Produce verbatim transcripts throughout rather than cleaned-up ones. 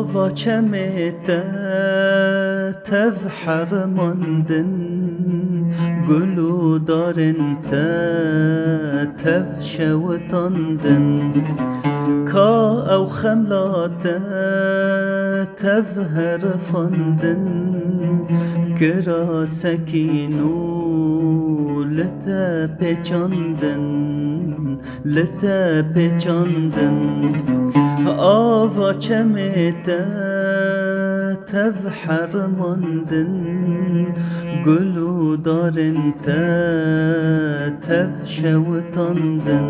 Ava çemê te tev herimandin, gul û darên te tev şewitandin. Ka ew xemla te tev herifandin, kira sekîn û li te pêçandin. Li te pêçandin, ava çemê te tev herimandin, gul û darên te tev şewitandin.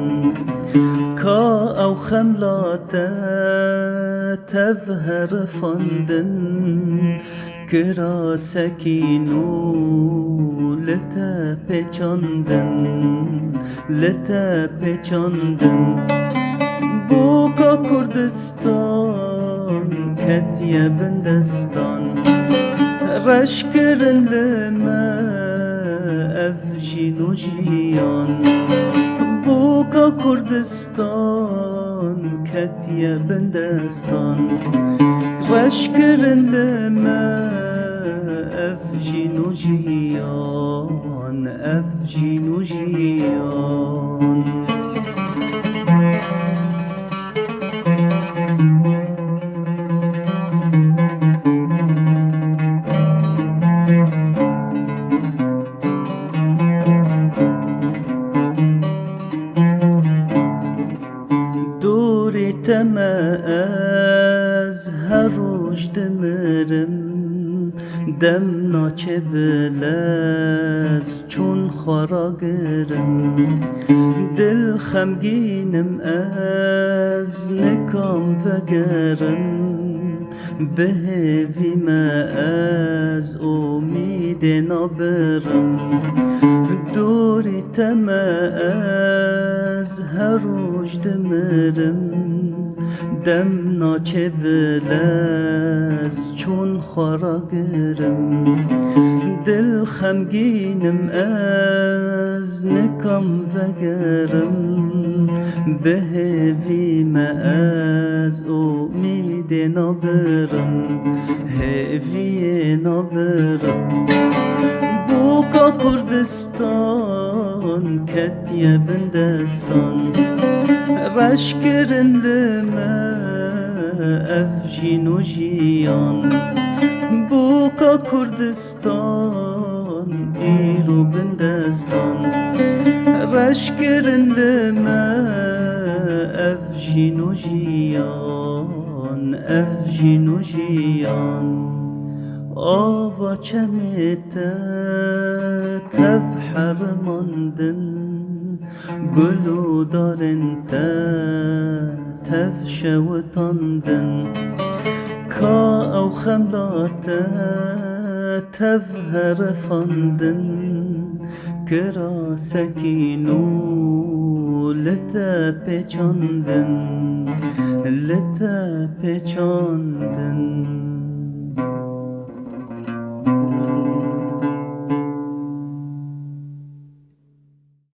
Ka ew xemla te tev herifandin, kira sekîn û li te pêçandin, li te pêçandin. Boka Kurdistan ketiye bin destan, reş kirin li me ev jîn û jiyan. Boka Kurdistan ketiye bin destan, reş kirin li me ev jîn û jiyan, ev jîn û jiyan. Dorê te me ez her roj dimirim, dem naçe bi lez çûn xwe ragirim. Dil xemgînim ez nikam vegerim, bi hêvî me ez umîdê nabirim. Dorî te me ez her roj dimirim, dem naçe bi lez çûn xwe ragirim. Dil xemgînim ez nikam vegerim, bi hêvî me ez umîdê nabirim, hêviyê nabirim. Boka Kurdistan ketiye bin destan, reş kirin li me ev jîn û jiyan. Boka Kurdistan îro bin destan, reş kirin li me ev jîn û jiyan, ev jîn û jiyan. Ava çemê te tev herimandin, gul û darên te tev şewitandin. Ka ew xemla te tev herifandin, kira sekîn û li te pêçandin, li te pêçandin.